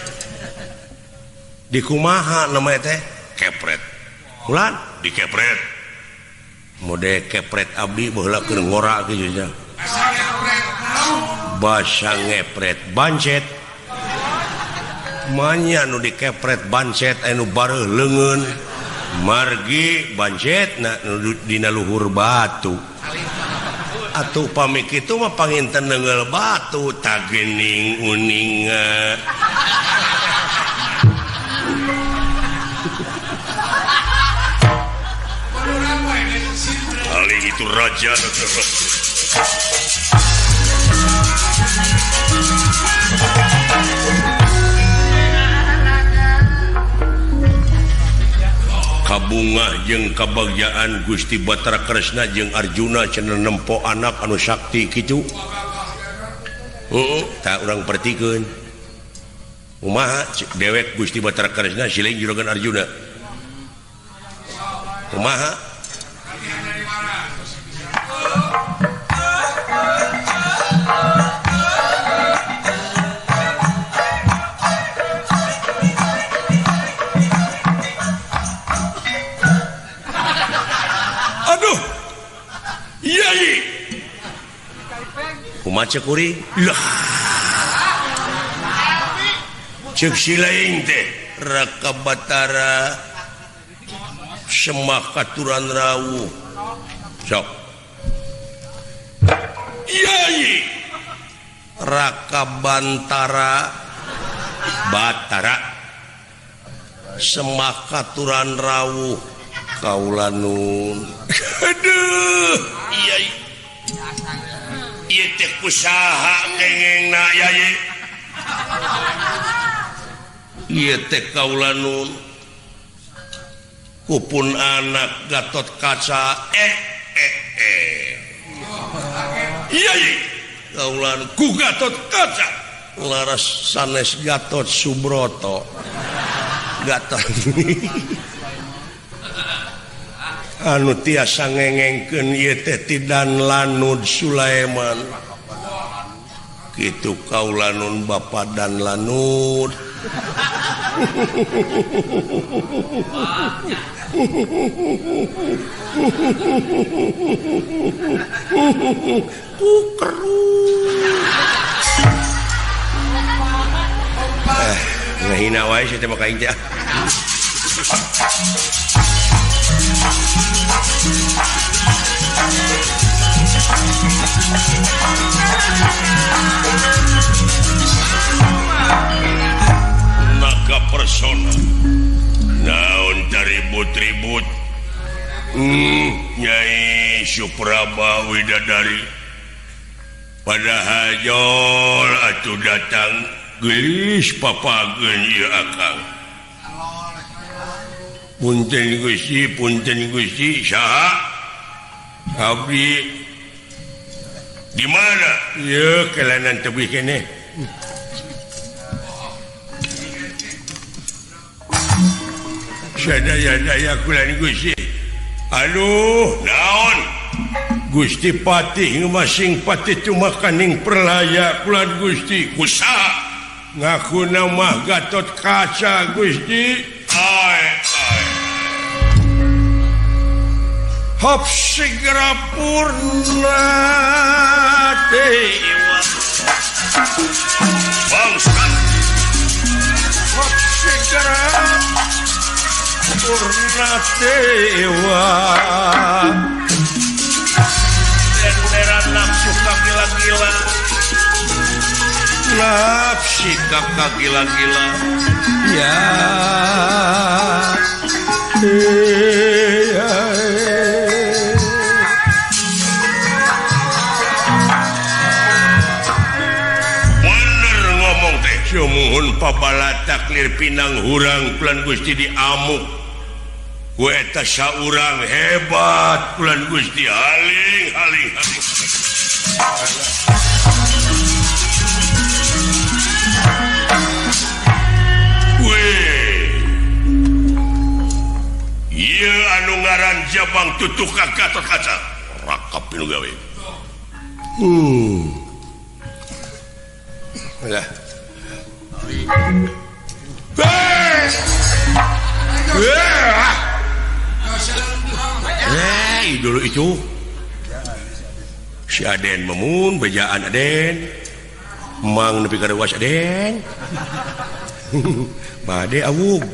Di kumaha namanya teh? Kepret. Ulan dikepret. Mode kepret abdi baheula keur ngora kieu nya. Basa ngepret bancet. Manya nu dikepret bancet anu bareuh leungeun. Margi bancet na nu dina luhur batu. Atuh pami kitu mah panginten neunggeul batu tagening uninga. Paling itu raja. Kabungah jeung kabagjaan Gusti Batara Kresna jeung Arjuna cenah nempo anak anu sakti kitu. Heeh, tah urang pertikeun. Kumaha dewek Gusti Batara Kresna siling juragan Arjuna. Kumaha? Aduh. Yai. Kumaha ceuk kuring? Lah. Ceuk si lain teh Raka Batara Semah katuran rawuh. Sok. Yai. Raka Bantara Batara Semah katuran rawuh kaula nun. Aduh, yai. Ieu teh kusaha kengengna yai. Ieu teh kaula nun. Kupun anak Gatot Kaca Yai. Kaulan ku Gatot Kaca laras sanes Gatot Subroto. Gatot. Anu tiasa ngengengkeun ieu teh ti Dan Lanud Sulaiman. Kitu kaulanun Bapak Dan Lanud. Ngahina wae sia teh maka aing teh. Naga persona naon taribut-ribut Nyai Supraba Widadari pada hajol atuh datang gelis papageun ieu akang. Punten Gusti saha abdi di mana ieu kelanan tebih keneh. Sadaya-daya kulan Gusti. Aduh naon Gusti Patih masing patih cumakaning perlaya kulan Gusti kusaha ngaku nama Gatot Kaca Gusti. Ai ai hop segera purna dewa bangsat hop segera purna dewa dan nafsu kagila-gila nafsi kagila-gila ya ya. Bener ngomong teh sumuhun pabala taklir pinang hurang kulan Gusti diamuk ku eta saurang hebat kulan Gusti haling haling haling. Weh ieu anu ngaran Jabang Tutuka Gatot Kaca rakap pinu gawe. Lah. Dulu itu si Aden memun bejaan Aden mang nepi ka reuas Aden bade awug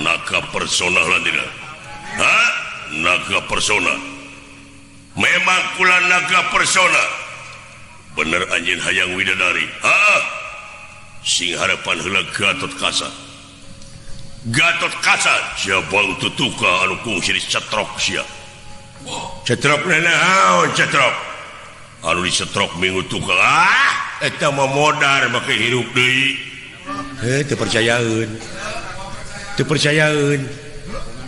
naga persona landina ha naga persona memang kula naga persona bener anjeun hayang widadari ha sing harapan heula Gatot Kaca. Gatot Kaca Jabang Tutuka anu kungsi dicetrok sia. Cetrok naon cetrok? Anu dicetrok minggu tukang ah eta mah modar make hirup deui. Heuh teu percayaeun. Teu percayaeun.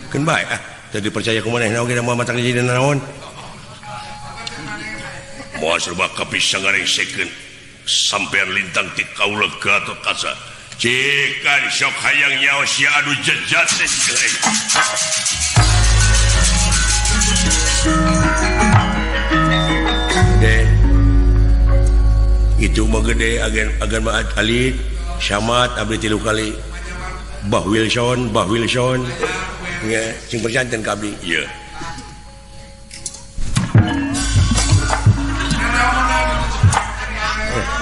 Keun bae ah teu dipercaya ku manehna oge da moal matak jadi naon. Moal serba kapisa ngarengsekeun sampean lintang ti kaula Gatot Kaca. Cikan sok hayang nyawa sia anu jejat teh. Gede. Itu mah gede agan mah alit Syamat abdi 3 kali. Bah Wilson, Bah Wilson. Nya sing perjanten ka abdi. Ieu.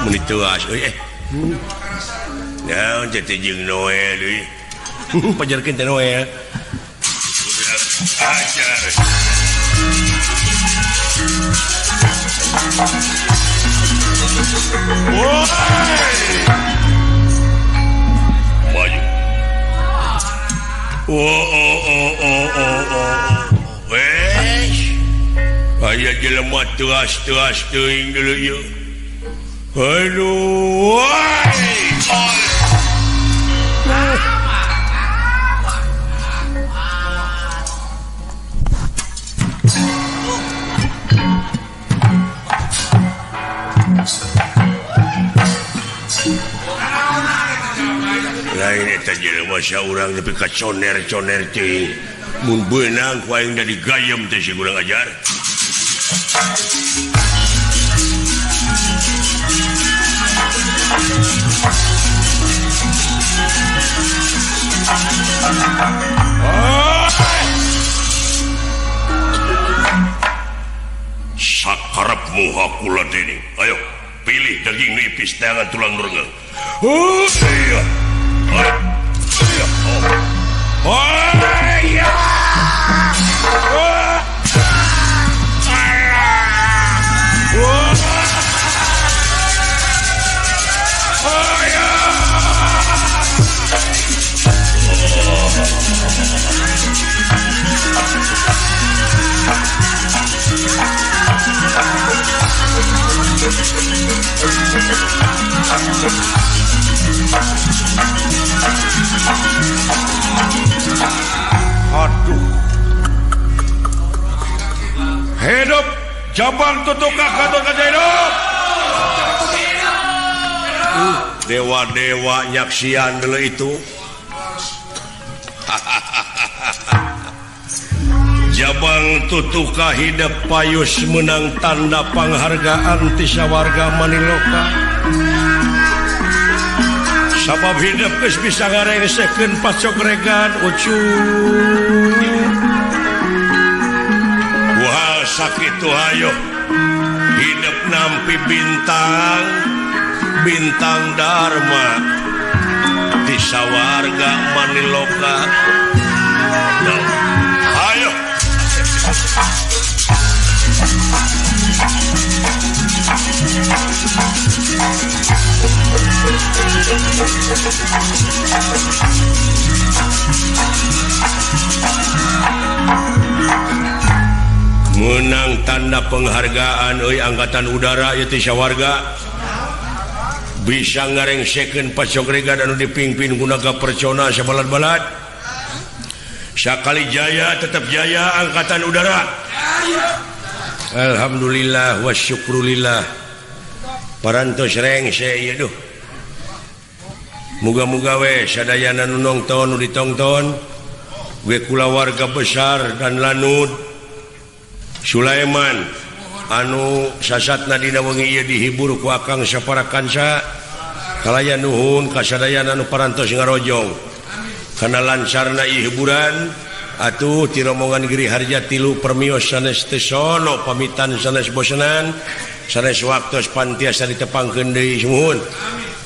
Mun teuas euy eh. Naon teh jeung Noel deui. Pajarkeun teh Noel. Ajar. Woi. Maju. Oh oh oh oh oh oh. Wes. Aya jelema teas-teas teuing deuleu ieu. Aduh. Woi. Lain Eta jelema saurang nepi ka coner-coner teuing. Mun beunang ku aing da digayem teh si kurang ajar. Sakarepmu hakula dening. Ayo, pilih daging nipis tangan tulang nurengeng. Oh iya. Oh iya. Oh iya. Oh. Oh. Oh iya. Aduh. Hidup Jabang Tutuka Gatot hidup. Dewa-dewa nyaksian dulu itu. Jabang Tutuka hidup payus menang tanda penghargaan ti sawarga Maniloka. Sabab hidup geus bisa ngarengsekeun pacogregan ucu. Wah sakitu hayo hidup nampi bintang bintang Dharma ti sawarga Maniloka. Ayo. Menang tanda penghargaan euy angkatan udara ieu teh sawarga bisa ngarengsekeun pacogregan anu dipimpin ku Naga Percona sabalad-balad. Sakali jaya tetap jaya angkatan udara. Alhamdulillah wa syukrulillah. Parantos rengse ieu duh. Muga-muga we sadayana nu nongton nu ditongton we kulawarga besar dan Lanud Sulaiman anu sasatna dina wengi ieu dihibur ku akang sapara kanca kalayan nuhun ka sadayana nu parantos ngarojong. Kana lancarna ieu hiburan atuh ti rombongan Giri Harja 3 permios sanes teu sono pamitan sanes bosenan sanes waktos pantiasa ditepangkeun deui sumuhun.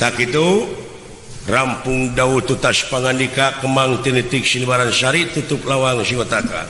Tak kitu rampung dawuh tutas pangandika kemang tinitik sinibaran sari tutup lawang singotaka.